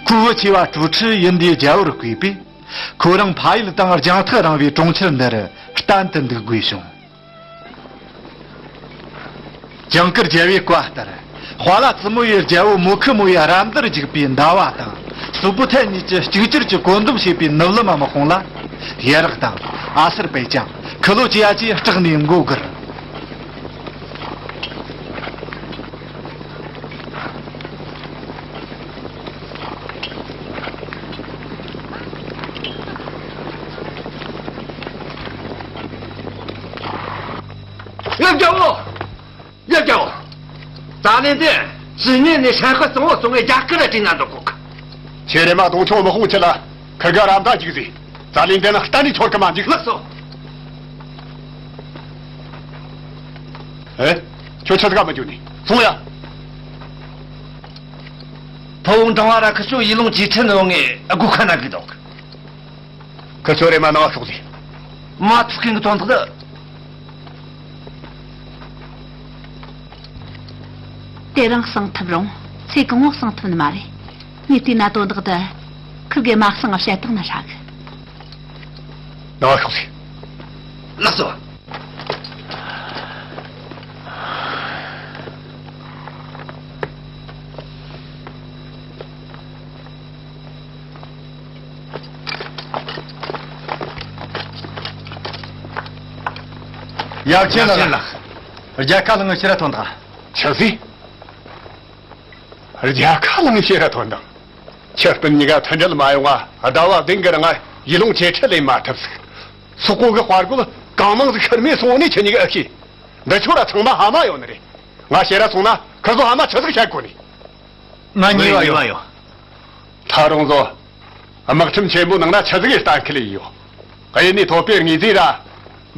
ཁོའི་བུ་ཆེ་བ་ཀྲུའུ་ཁྲི་ཡིན་དེའི་རྒྱལ་པོར་བསྐོས་པས། ཁོ་རང་ཕ་ཡུལ་དང་རྒྱང་ཐག་རིང་བའི་གྲོང་ཁྱེར་འདིར་གཏན་དུ་འདུག་དགོས་བྱུང་། ཇིང་གུར་རྒྱལ་པོའི་བཀའ་ལྟར། ཧྭ་ལ་ཙི་མོ་ཡི་རྒྱལ་པོ་མུ་ཁི་མོ་ཡི་རབ་མདར་འཇུག་པའི་ཟླ་བ་དང་སུ་པུ་ཐན་གཉིས་ཀྱིས་གཅིག་གྱུར་གྱི་བཀོད་འདོམས་བྱས་པའི་ནུབ་ལམ་དམག་དཔུང་ལ། ཡེ་རག་དང་ཨ་སར་པེ་ཅང་། ཁི་ལོ་ཅི་ཡ་བཅས་སྐྲག་ནས་མགོ་སྒུར། ཡབ་རྒྱལ་པོ། ཡབ་རྒྱལ་པོ། ཙཱ་ལན་ཏེན་ཕྱི་ཉིན་ནས་ཧྲན་ཧི་གཙང་བོ་སོང་བའི་རྒྱ་སྐད་ལ་དྲིས་ན་འགྲོ་གོ་གི། ཁྱེད་རེ་མ་གདོང་ཆུང་དམག་དཔུང་ཁྲིད་ལ་ཁི་དགའ་རམ་ད་འཇིགས་ཟིག་ཙཱ་ལན་ཏེན་གཏན་ནས་འཆོར་གི་མ་འཇིག་ལགས་སོ། ཨེ། ཁྱོད་ཆི་ཟིག་ག་མི་འཇུག་ནི། སོང་ཡ། ཕུ་བོ་འབྲང་བ་ར་ཁི་ཆོ་ཡི་ལུང་ཅི་ཁྲི་ནི་འོང་ངས་སྒུག་ཁ་ན་གི་འདུག་ཁི་ཆོ་རེ་མ་ནང་ཤོག་ཟིག་མ་ཐུག་མཁན་གི་དོན་དག་འདི། དེ་རིང་གསང་ཐུབ་རུང་ཚེ་གང་བོ་གསང་ཐུབ་ནི་མ་རེད། ངས་བལྟས་ན་དོན་དག་འདི་ཁིར་གེ་མ་གསང་བཤད་སྟངས་ན་ཧྲ་གི། ནང་ཤོག་ཟིག་ལགས་སོ། ཡབ་ཆེན་ལགས། རྒྱལ་ཁ་བླངས་ངས་ཕྱིར་ཐོན་དང་། ཆི་ཟིག་རྒྱལ་ཁ་བླངས་ཕྱིར་ཐོན་དང་། ཁྱེད་སྤུན་གཉིས་ཀ་མཐུན་སྒྲིལ་མ་ཡོང་བ་ཟླ་བ་བདུན་གྱི་རིང་ཡི་ལུང་ཅེ་ཁྲི་ལེན་མ་ཐུབ་ཟིག་སོག་པོ་གི་དཔའ་རྒོད་གང་མང་ཟིག་ཤི་རྨས་སོང་ནས་ཁྱེད་གཉིས་ཀ་ཨེ་ཤེས། འདི་ཆོ་ར་ཚང་མ་ཕ་མ་ཡོད་ནི་རེད། ང་ཕྱིར་སོང་ན་ཁི་ཚོ་ཕ་མ་ཆི་ཟིག་བཤད་དགོས་ནི། ང་ཉེས་པ་ཡོད། ད་རུང་ཟོ། དམག་ཁྲིམས་ཆེན་པོ་ནང་ན་ཆི་ཟིག་གི་གཏན་འཁེལ་ཡོད། གཡུལ་ནས་ཐོབ་པའི་དངོས་རྫས་ར།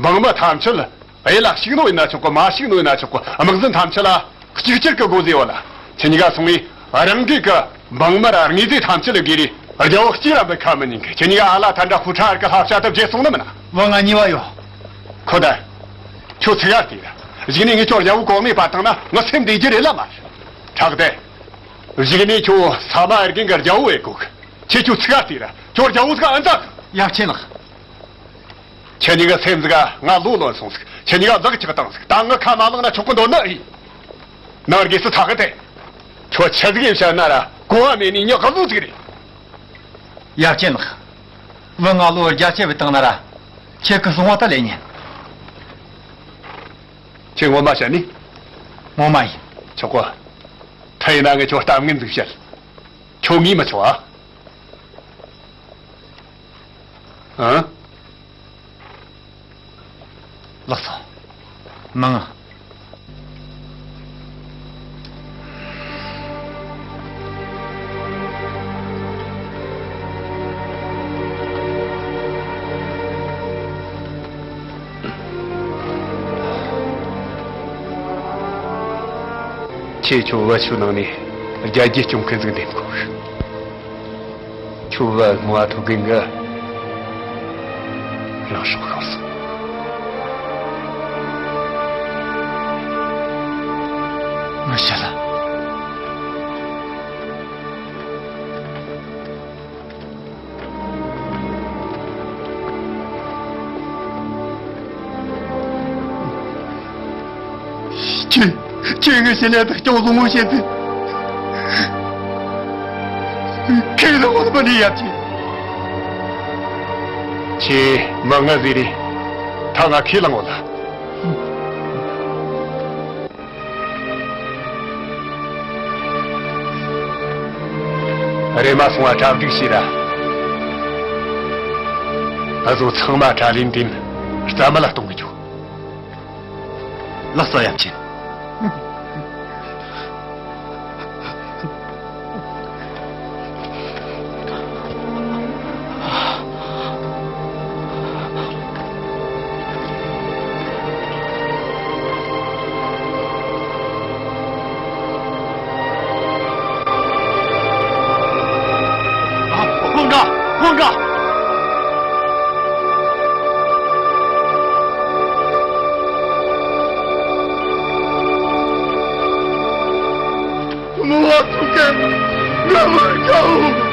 འབངས་མི་ཐམས་ཅད་གཡུལ་ལ་ཞུགས་ནོ་ཡིན་ན་ཆོག་གི། མ་ཞུགས་ནོ་ཡིན་ན་ཆོག་གི། དམག་འཛིན་ཐམས་ཅད་ལ་གཅིག་གྱུར་གྱི་བགོ་བཟོས་ཡོད་ལ། ཁྱེད་གཉིས་ཀ་སོང་བས་རང་གི་གི་འབངས་མི་ར་དངོས་རྫས་ཐམས་ཅད་ལ་བགོས་རེ་རྒྱལ་པོ་གཅིག་ར་འབུད་ཁ་མི་ཉན་གི། ཁྱེད་གཉིས་ཀ་ཨ་ལ་ཐ་འདྲ་ཧུ་ཁྲ་ཨར་གི་ལྷ་བྱ་དུ་བརྗེད་སོང་ནི་མིན་ན། བུ་ང་ཉེས་པ་ཡོད། ཁོ་ད། ཁྱོད་ཚིག་ཨར་དེ་ར། གཞུག་ནས་ངས་ཁྱོད་རྒྱལ་པོ་གོང་ནས་བཏང་ན་ངའི་སེམས་བདེ་རྒྱུ་རེད་ལ་མ་རེད། དྲག་དེ། གཞུག་ནས་ཁྱོད་ས་མ་ཨར་གན་གི་རྒྱལ་པོ་ཨེ་དགོས་གི། ཁྱེད་ཁྱོད་ཚིག་ཨར་དེ་ར། ཁྱོད་རྒྱལ་པོ་ཚིག་ཨ་འཛག་གི། ཡབ་ཆེན་ལགས། ཁྱེད་གཉིས་ཀ་སེམས་ཟིག་ག་ང་ལོ་ལོན་སོང་ཟིག། ཁྱེད་གཉིས་ཀ་ལག་ཆག་བཏང་ཟིག། ད་ང་ཁ་མ་ལངས་ན་ཆོག་གི་འདོད་ནི་ཨེ། ནང་སྒོས་སུ་ཚགས་གི་དེ། ཁྱོད་ཆི་ཟིག་ཡིན་བཤད་ན་ར་གོ་བ་མེད་ནི་ཉག་ག་ལོ་ཟིག་རེད། ཡབ་ཆེན་ལགས། བུ་ང་ལོ་བརྒྱ་ཆ་བུད་བཏང་ན་ར། ཁྱེད་ཀྱི་གསུང་བ་ད་ལེ་ཉན། ཁྱེད་ངོ་མ་བཤད་ནི། ངོ་མ་ཡིན། ཆོག་གོ། ད་ཡིན་ན་ངས་ཁྱོད་གཏམ་ངན་ཟིག་བཤད། ཁྱོད་ངས་མི་ཆོག་ཨ། ཨ། ལགས་སོ། མི་ངུ། ཁྱེད་ཁྱོད་བ་ཆུ་ནང་ནས་རྒྱལ་རྒྱུད་སྐྱོང་མཁན་ཟིག་འདེམས་དགོས། ཁྱོད་བ་མོ་ཨ་ཐུག་གིན་གི་རང་སྲོག་ཤོར་སོང་། མི་བཤད་ལ། ཁྱེད། ཁྱེད་ངའི་ཞི་ལི་དག་ཀྱང་བཟང་བོ་བྱེད་ཟིན། ཁས་བླངས་པ་ནི་ཡབ་ཆེན། ཁྱེད་མ་ང་ཟེར་རེད། ད་ང་ཁས་བླངས་འོ་ལ། རེམ་མ་སོང་བ་གྲ་སྒྲིག་བྱོས་ར། ང་ཚོ་ཚང་མ་གྲྭ་ལིན་དིན་རྩ་མེད་ལ་གཏོང་གི་འཇུག། ལགས་སོ་ཡབ་ཆེན། ཧོང་ཀྲང་། ཧོང་ཀྲང་། མོ་བ་ཐུག་གེ། ང་མ་ཁྱའོ།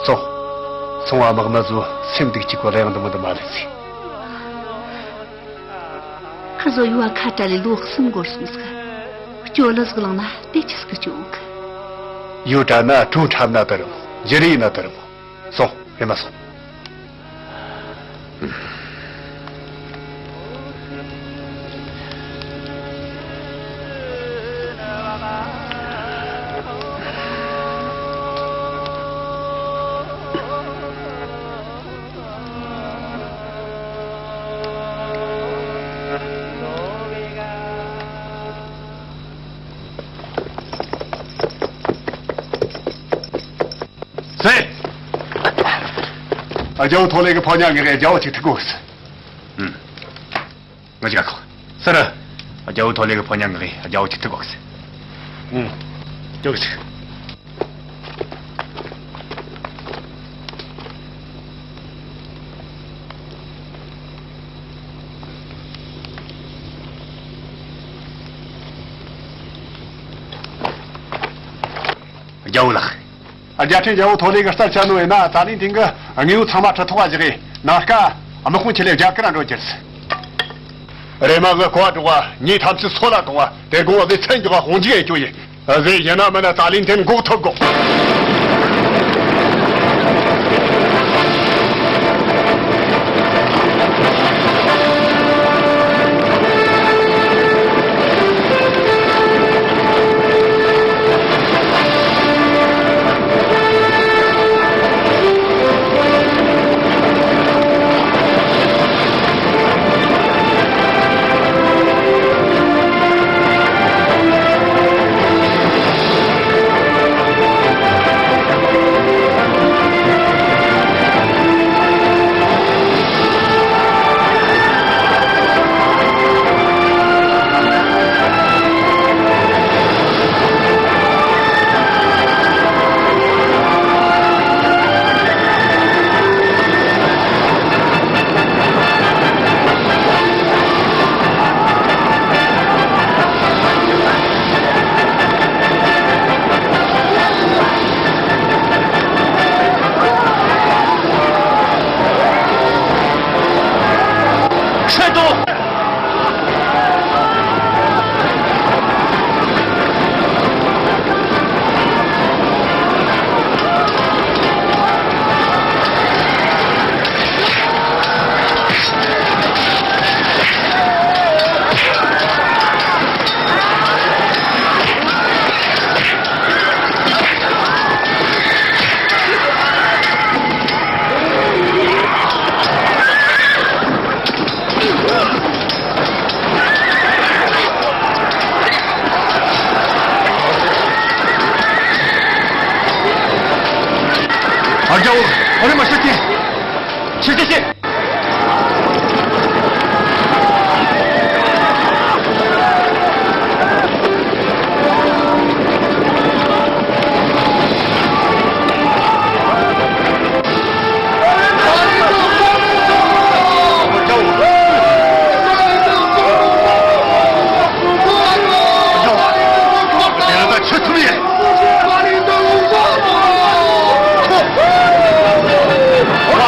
སོང་། སོང་བ་དམག་མི་ཚོ་སེམས་སྡུག་གཅིག་གོ་ལ་ཡང་འདི་མོ་འདི་མ་ལས་ཟིག། ཁི་ཚོ་ཡུ་བ་ཁ་བྲལ་ལས་ལོ་གསུམ་འགོར་སོང་ཟིག། སྐྱོ་ལ་ཟིག་ལངས་ན་དེ་ཆི་ཟིག་སྐྱོ་གི། ཡུ་བྲལ་ན་གྲོང་འཁྲབ་ན་དུ་རུང་། བཞུ་རེ་ཡིན་ན་དུ་རུང་། སོང་། རེམ་མ་སོང་། རྒྱལ་བོ་ཐོ་ལེ་གི་ཕོ་ཉ་ངེས་རེད། རྒྱལ་བོ་ཅིག་ཐུག་དགོས་ཟེར། ཨུམ། ང་ཅིག་ག་ཁོ་ཟེར། རྒྱལ་བོ་ཐོ་ལེ་གི་ཕོ་ཉ་ངེས་རེད། རྒྱལ་བོ་ཅིག་ཐུག་དགོས་ཟེར། ཨུམ། ཅོག་ཅིག་རྒྱལ་བོ་ལགས། རྒྱལ་ཕྲན་རྒྱལ་བོ་ཐོ་ལེ་གི་རྩར་བཅར་ནོ་ཡིན་ན་ཙཱ་ལིན་ཐིན་གི་དངོས་པོ་ཚང་མ་ཁྲི་ཐོག་བ་བཞག་གི་ནང་ཀ་དམག་དཔུང་ཆེ་ལས་རྒྱ་གར་འགྲོ་རྒྱུ་རེད། རེམ་མ་གི་ཁོ་བ་འགྲོ་བ་ཉིད་ཐམས་ཅད་སོད་ལ་གཏོང་བ་དེ་དགོང་བ་བའི་མཚན་འཇོག་པ་དཔུང་འཇུག་ཡེ་རྒྱུ་ཡིན། གཟའ་ཡིན་ན་མིན་ན་ཙཱ་ལིན་ཐིན་འགོག་ཐུབ་དགོས། ཆེ་དོ། ཨ་རྒྱ་བོ། ཨ་རེ་མ་ཤི་ཀྱེ། ཤི་ཀྱེ་ཤི།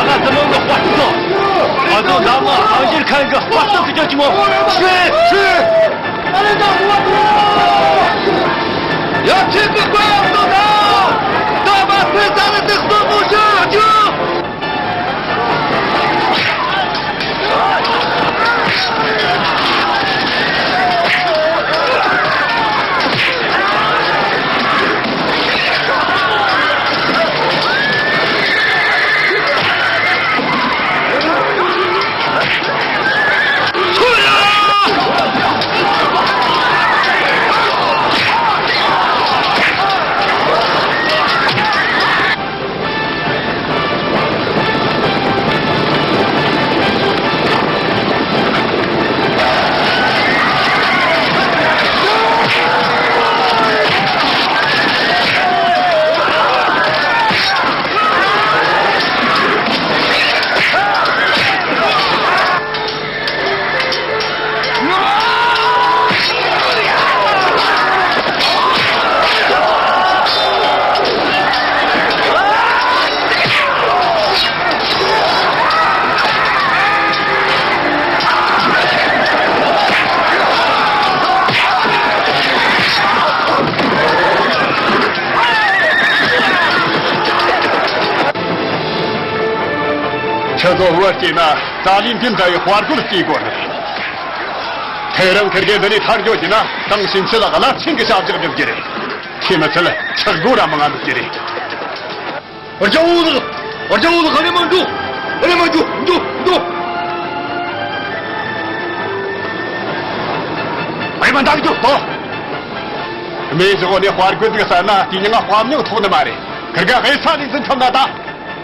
ང་ཚོ་འཛམ་གླིང་གི་དཔའ་རྟུལ་དང་། ང་ཚོ་འཛམ་གླིང་དབང་སྒྱུར་མཁན་གྱི་དཔའ་རྟུལ་གྱི་ཅོ་ཅི་མོ། ཤི། ཤི། ཡ་ཁྱེད་ཀྱི་བཀའ་ཡག་ཏུ་དང་། ད་མ་ཕེ་ས་ར་དེ་གསོན་པོ་ཤི་རྒྱུ། ཁྱེད་ཚོ་བུ་སྐྱེས་ན་ཙཱ་ལིན་ཐིན་ལྟ་བུའི་དཔའ་རྒོད་སྐྱེ་དགོས་ནི་རེད། དེ་རིང་ཁིར་གེ་འདི་ནས་ཐར་རྒྱུ་བགྱིས་ན་ཏང་ཕྱིན་ཆད་ལ་རླབས་ཆེན་གྱི་བྱ་བཞག་སྒྲུབ་རྒྱུ་རེད། དེ་མི་ཚད་ཆག་སྒོ་ར་མང་ང་འདུག་རྒྱུ་རེད། རྒྱལ་བོ་ལགས། རྒྱལ་བོ་ལགས། ཨ་ནེ་མ་འགྲོ། ཨ་ནེ་མ་འགྲོ། འགྲོ། འགྲོ། ཨ་ནེ་མ་འདང་རྒྱུ་དོ། མེ་བཞག་ནས་དཔའ་རྒོད་འདུག་ཟེར་ན་དེ་ཉིན་ང་དཔའ་མྱིང་ཐོགས་ནི་མ་རེད། ཁིར་ག་ཧེ་ས་ལས་འཛིན་ཐུབ་ན་ད།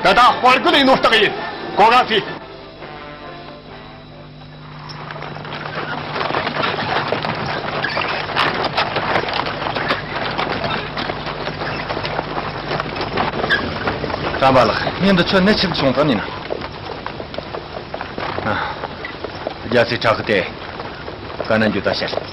ད་ད་དཔའ་རྒོད་ཡིན་ནོ་རྟགས་ཡིན། གོ་ག་ཕི། དམ་པ་ལགས། ངས་འདི་ཚོ་གནས་ཆེན་བྱུང་དང་ནི་ན། ཨ། རྒྱལ་སྲས་ཁྲ་ཁི་དེ་ག་ན་འགྱོ་ད་ཤར།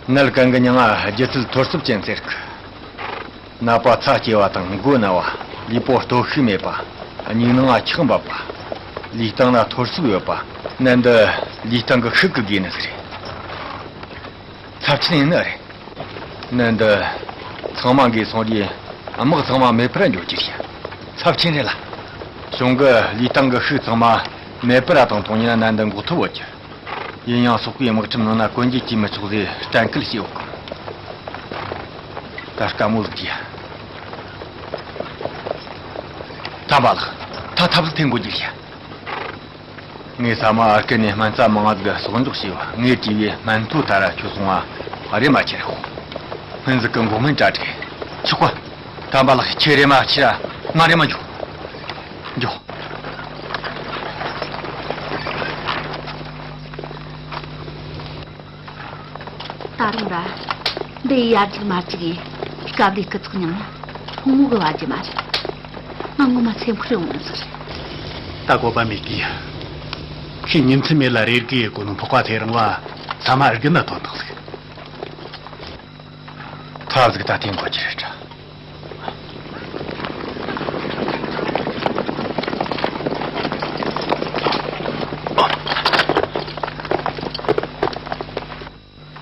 ནལ་གན་གི་མྱིང་ང་སྒྱུ་རྩལ་ཐོར་ཚུབ་ཅན་ཟེར་གི། ནད་པ་ཚ་སྐྱེ་བ་དང་མགོ་ན་བ། ལུས་པོ་སྟོབས་ཤུགས་མེད་པ། སྙིང་ནང་ང་ཁྲག་འབབ་པ། ལུས་སྟེང་ན་ཐོར་ཚུབ་ཡོད་པ། ནད་འདི་ལུས་སྟེང་གི་ཤུགས་ཀྱི་དགོས་ནི་ཟིག་རེད། ཚབས་ཆེན་ཡིན་ནི་རེད། ནད་འདི་ཚང་མ་འགོས་སོང་རྗེས་དམག་ཚང་མ་མེད་པར་འགྱུར་རྒྱུ་རེད། ཚབས་ཆེན་རེད་ལ། གཞུང་གི་ལུས་སྟེང་གི་ཤུགས་ཚང་མ་མེད་པར་བཏང་ཐོང་ཡིན་ན་ནད་འདི་འགོག་ཐུབ་བོ་རྒྱུ། ཡིན་ཡང་སོག་པོའི་དམག་ཁྲིམས་ནང་ན་གོན་རྒྱུ་གྱིས་མི་ཆོག་ཟེར་གཏན་འཁེལ་བྱས་ཡོད་གི། ད་དཀའ་མོ་ལུགས་ཀྱི། དམ་པ་ལགས། ད་ཐབས་ལ་འཐེན་དགོས་རྒྱུ་རེད། ངས་ས་མ་ཨར་ཀེ་ནས་སྨན་རྩྭ་མང་ང་ཟིག་གསོག་འཇོག་བྱས་པ། ངས་བྲིས་པའི་སྨན་ཐོ་ད་ར་ཁྱོད་སོང་བ་རེ་མ་ཁྱེར་ཤོག་སྨན་ཟིག་གི་འགོག་སྨན་གྲ་སྒྲིག་ཆོག་གོ། དམ་པ་ལགས། ཁྱེད་རེ་མ་ཁྱེར་ར་ང་རེ་མ་འཇོག་འཇོག་ད་རུང་ར། འདི་ཡི་ཡར་རྒྱུག་མར་རྒྱུག་ཡིན། སྐབས་ལས་སྐུ་ཚེགས་མྱངས་ན་ཕུང་མོ་གི་བ་རྒྱུ་མ་རེད། ང་ངོ་མ་སེམས་ཁུར་ཡོང་མི་ཚུལ་རེད། ད་གོ་བ་མེད་གི། ཁྱེད་ཉིན་མཚན་མེད་ལ་རེ་སྒུག་ཡེ་གོ་ནོ་འཕགས་པ་ཚེ་རིང་བ་ས་མ་ཨར་གི་ན་ཐོན་དང་ཟིག་ཐབས་ཟིག་ད་འཐེན་དགོས་ཀྱི་རེད་དྲ།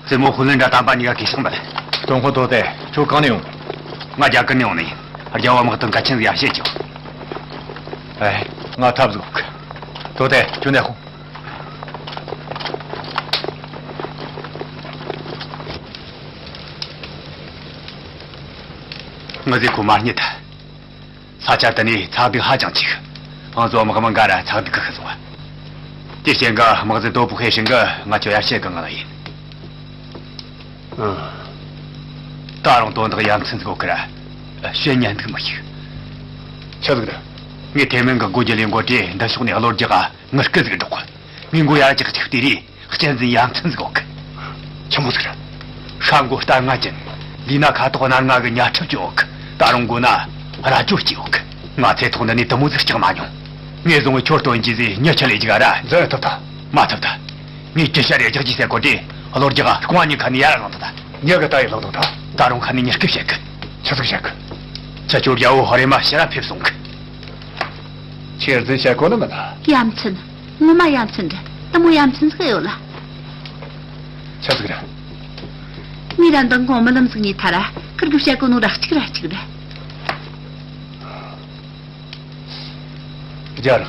རྩེ་མོ་ཧུ་ལན་དྲ་དམ་པ་གཉིས་ཀ་གུས་ཕྱག་འབུལ། ཏོང་ཧོ་ཐོ་ཏེ། ཁྱོད་གང་ནས་ཡོང་། ང་རྒྱ་གར་ནས་ཡོང་ནི་ཡིན། རྒྱལ་བ་དམག་དོན་གལ་ཆེན་ཟིག་ཡར་བཤད་རྒྱུ། ཨེ། ང་ཐབས་ཟིག་དགོས། ཐོ་ཏེ། ཁྱོད་ནས་ཧོ། ང་ཟིག་ཁོ་མ་རྙེད་ད། ས་ཆ་དེ་ནས་ཚགས་སྡུད་ཧ་ཅང་ཆེ་གི། ང་ཚོ་དམག་མི་འགའ་ར་ཚགས་སྡུད་གི་ཤི་སོང་བ། དེ་རྐྱེན་གྱིས་དམག་ཟིག་དོ་པོ་ཤེས་ཤིང་གི་ང་ཁྱོད་ཡར་བཤད་གི་ང་ལ་ཡིན། ཨ། ད་རུང་དོན་དག་ཡ་མཚན་ཟིག་ཡོད་གི་ར། བཤད་ཉན་འདུག་མི་ཤེས། ཆི་ཟིག་རེད། ངས་ཐེ་མེན་གི་སྒོ་རྒྱུ་ལས་འགོ་དེ་འདི་ཕྱོགས་ནས་གློ་རྒྱག་ག་ངར་སྐད་ཟིག་སྒྲོག་གི། ངས་མགོ་ཡར་ཅིག་ཅིག་བལྟས་རེ། གཅན་གཟན་ཡ་མཚན་ཟིག་ཡོད་གི། ཆི་མོ་ཟིག་རེད། ཤ་མགོ་རྟ་རྔ་ཅན། ལུས་ན་ཁ་དོག་སྣ་ལྔ་གི་ཉ་ཁྲབ་ཅིག་ཡོད་གི། ད་རུང་མགོ་ན་རྭ་ཅོ་གཅིག་ཡོད་གི། ང་ཚེ་ཐོག་འདི་ནས་དེ་མོ་ཟིག་སྐྲག་མ་མྱོང་། ངས་བཟུང་བའི་ཁྱོད་སྟོན་རྒྱུ་ཟིག་མྱི་ཁྲིད་ལས་ཅིག་ཨ་ར། འཛིན་ཐུབ་ད། མ་ཐུབ་ད། ངས་ཅི་བྱ་རེ་རྒྱག་རྒྱུ་ཟེར་གོ་དེ། གློ་རྒྱག་རྐང་བ་གཉིས་ཁ་ནས་ཡར་ལངས་ཐུབ་ད། མྱི་གི་ལྟ་ཡི་ལངས་ཐུབ་ད། ད་རུང་ཁ་ནས་མྱི་སྐད་བཤད་གི། ཆི་ཟིག་བཤད་གི། ཁྱེད་ཚོ་རྒྱལ་བོ་ཧོ་རེ་མ་ཕྱིར་ར་ཕེབས་སོང་གི། ཁྱེད་རྫུན་བཤད་གོ་ནི་མིན་ན། ཡ་མཚན། ངོ་མ་ཡ་མཚན་རེད། དེ་མོ་ཡ་མཚན་ཟིག་ཡོད་ལ། ཆི་ཟིག་རེད། ངས་ར་འདང་གོང་རྨི་ལམ་ཟིག་རྨིས་ཐལ་ར། ཁིར་གིས་བཤད་གོ་ནོ་ར་གཅིག་ར་གཅིག་རེད། རྒྱལ་ར།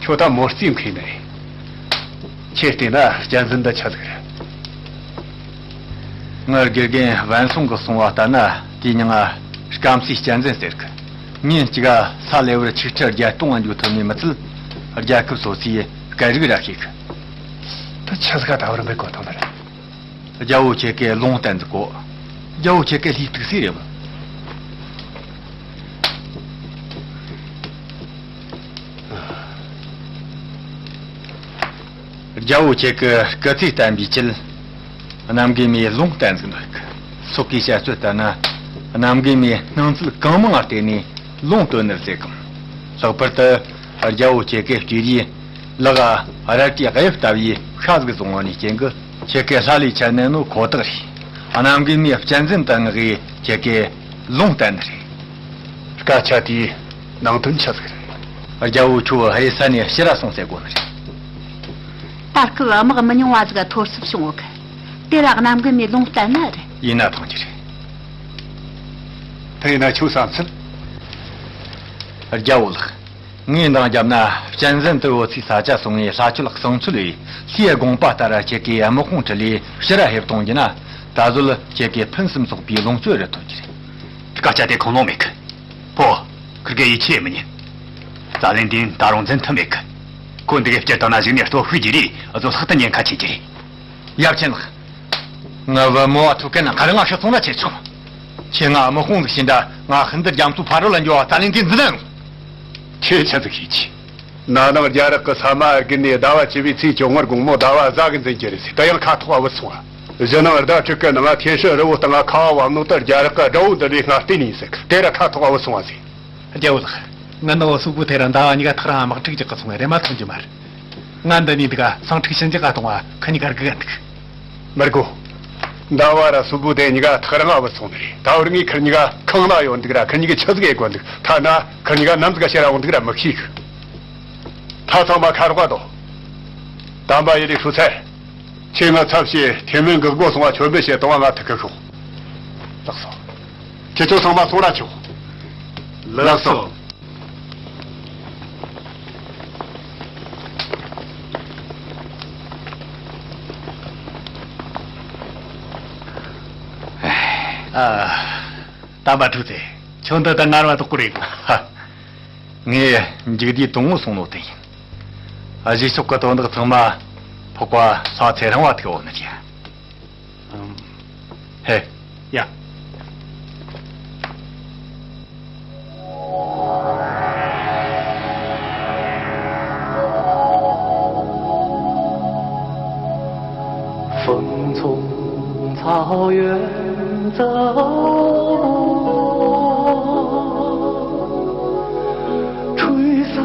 ཁྱོད་ད་མོ་རྩིས་མཁས་ནི་རེད། ཁྱེད་བལྟས་ན་གཅན་གཟན་འདི་ཆི་ཟིག་རེད། ངའི་དགེ་རྒན་བན་སོང་གིས་གསུངས་པ་ལྟར་ན་དེའི་མྱིང་ང་སྐམ་སའི་གཅན་གཟན་ཟེར་གི། ཉིན་གཅིག་ག་ས་ལེ་བར་ཆིག་ཁྲི་བརྒྱད་སྟོང་ང་འཇུག་ཐུབ་ནི་མི་ཚད། རྒྱལ་ཁབ་སོ་སོའི་སྐད་རིགས་ར་ཤེས་གི། ད་ཆི་ཟིག་ག་ད་བར་འབད་གོ་ཐང་ནི་རེད། རྒྱལ་བོ་ཁྱེད་ཀས་ལུང་བསྟན་ཟིག་གོ། རྒྱལ་བོ་ཁྱེད་ཀས་ལྷའི་ཐུགས་སྲས་རེད་མོ། རྒྱལ་བོ་ཁྱེད་ཀྱི་སྐུ་ཚེ་བརྟན་པའི་ཆེད། གནམ་མགོན་མའི་ལུང་བསྟན་ཟིག་འདོད་གི། སོག་གི་བཤད་ཚུལ་ལྟར་ན། གནམ་མགོན་མའི་སྣང་ཚུལ་གང་མང་ང་བལྟས་ནས་ལུང་སྟོན་ནི་རེད་ཟེར་གི། ལྷག་པར་དུ་རྒྱལ་བོ་ཁྱེད་ཀྱི་སྤྲེའུ་ཡིས་ལག་རལ་གྲིའི་དབྱིབས་ལྟ་བུའི་ཤ་ཟིག་བཟུང་བ་ནས་རྐྱེན་གྱིས་ཁྱེད་ཀྱི་ལྷ་ལས་ཆད་ནས་ནོ་ཁོ་ཐག་རེད། གནམ་མགོན་མའི་གཅན་གཟན་དར་ངག་གིས་ཁྱེད་ཀྱི་ལུང་བསྟན་ནི་རེད། སྐད་ཆ་དེའི་ནང་དོན་ཆི་ཟིག་རེད། རྒྱལ་བོ་ཁྱོད་ཧ་ཡེ་ས་ནས་ཕྱིར་ར་སོང་ཟེར་གོ་ནི་རེད། ད་སྐབས་དམག་མི་ཉུང་བ་ཟིག་ག་ཐོར་ཚུབ་བྱུང་ཡོད་གི། དེ་ར་གནམ་མགོན་མའི་ལུང་བསྟན་ནི་རེད། ཡིན་ན་ཐང་རྒྱུ་རེད། དེ་ཡིན་ན་ཁྱོད་བསམ་ཚུལ། རྒྱལ་བོ་ལགས། ངས་འདང་བརྒྱབ་ན་གཅན་གཟན་དེ་འོ་ཚོའི་ས་ཆ་སོང་ངས་ལྷ་ཆོས་གསང་ཚུལ་ལས་ལྷའི་དགོངས་པ་ལྟར་ཁྱེད་ཀྱིས་དམག་དཔུང་ཁྲིད་ལས་ཕྱིར་ར་ཕེབས་གཏོང་རྒྱུ་ན། ད་གཟོད་ཁྱེད་ཀྱི་ཕུན་སུམ་ཚོགས་པའི་ལོངས་སྤྱོད་རེ་ཐོབ་རྒྱུ་རེད། སྐད་ཆ་དེ་ཁུངས་ལུང་མེད་གི། ཕོ། ཁིར་གེ་ཡིད་ཆེས་མི་ཉན། ཛ་ལན་དིན་ད་རུང་འཛིན་ཐུབ་མེད་གི། ཁོ་འདི་གའི་སྤྱིར་བཏང་ན་གཞུག་ནས་སྟོབས་ཤུགས་ཀྱི་རེད། བཟོ་ལྷག་ཏུ་ཉེན་ཁ་ཆེ་གི་རེད། ཡབ་ཆེན་ལགས། ང་བུ་མོ་བ་ཐུག་གི་ན་ག་རེ་ང་ཤི་སོང་ན་ཆེ་ཆོག་ཁྱེད་ང་དམག་དཔུང་ཟིག་ཤིན་ད་ང་ཧིན་རྡུ་རྒྱ་མཚོ་ཕ་རོལ་ལ་འགྱོ་བ་ད་ལན་དེ་འཛིན་ན་ཡོང་། ཁྱེད་ཆ་ཟིག་ཤེས་ཀྱི། ན་ནིང་རྒྱ་རིགས་ཀྱི་ས་མ་བརྒལ་ནས་ཟླ་བ་བཅུ་པའི་ཚེས་བཅོ་ལྔར་དགོང་མོ་ཟླ་བ་གཟའ་གི་འཛིན་གྱི་རེད་ཟེར། དེ་ཡང་ཁ་ཐོག་བུད་སོང་བ། གཞེས་ནིང་ཟླ་དྲུག་གི་ནང་ཐེན་ཧྲི་རི་བོ་སྟེང་ཁ་བ་བབས་ནོ་དེར་རྒྱ་རིགས་ཀྱི་དགྲ་བོ་འདི་ལས་སྔར་བལྟས་ནས་ཟེར། དེ་ར་ཁ་ཐོག་བུད་སོང་བ་ཟེར། རྒྱལ་བོ་ལགས། ང་ནི་བ་སུ་བུ་དེ་ར་ཟླ་བ་གཉིས་ཀ་ཐག་རིང་དམག་འཁྲུག་རྒྱག་གི་སོང་བས་རེམ་མ་ཐོན་རྒྱུ་མ་རེད། ང་འདི་ནས་འདུག་ག་སེང་ཕྲུག་ཞིང་འཇགས་ག་གཏོང་བ་ཁི་གཉིས་ཀ་རྒུག་ག་འདུག་མི་དགོས། ཟླ་བ་ར་སུ་བུ་དེ་གཉིས་ཀ་ཐག་རིང་ང་བུད་སོང་ནི་རེད། ད་བར་ངས་ཁིར་གཉིས་ཀ་ཁང་ན་ཡོད་འདུག་ར་ཁིར་གཉིས་ཀས་ཆི་ཟིག་ཡེད་དགོས་འདུག་ཐ་ན་ཁིར་གཉིས་ཀ་ནམ་ཟིག་ག་ཕྱིར་ར་འོང་འདུག་ར་མི་ཤེས་གི། ད་ཚང་མ་ཁ་རོག་ག་དོ། དམ་པ་ཡེ་ལེ་ཧྲུའུ་ཚའེ། ཁྱེད་ང་ཚབ་བྱས་ཐེ་མོན་གྱི་སྒོ་སྲུང་བ་མཆོད་འབུལ་བྱེད་གཏོང་བ་ང་ཐུག་གི་ཤོག་ལགས་སོ། ཁྱེད་ཚོ་ཚང་མ་སོང་ར་ཆོག་ལགས་སོ། ཨ། དམ་པ་ཧྲུའུ་ཚའེ། ཁྱོད་འདི་ལྟར་ངར་བ་དོག་པོ་རེད་གོ། ངས་མཇུག་བསྡུས་དང་པོ་སོང་ནོ་དེ་ཡིན། གཞུག་ཕྱོགས་ཀྱི་དོན་དག་ཚང་མ་འཕགས་པ་ས་ཚེ་རིང་བ་ཐུག་འོང་ནི་རེད། ཧེ། ཡ། 风从草原走过，吹散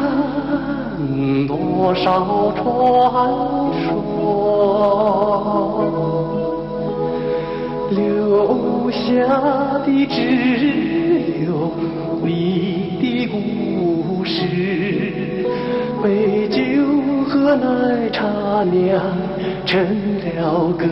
多少传说。 留下的只有你的故事，被酒和奶茶酿成了歌。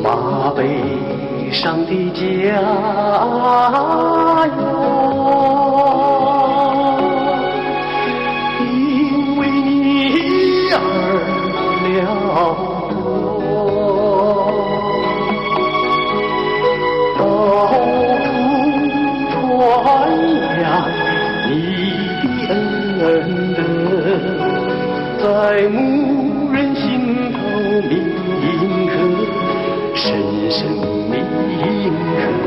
马背上的家园，因为你而辽阔，到处传扬你的恩德，在牧人心头铭刻，深深铭刻。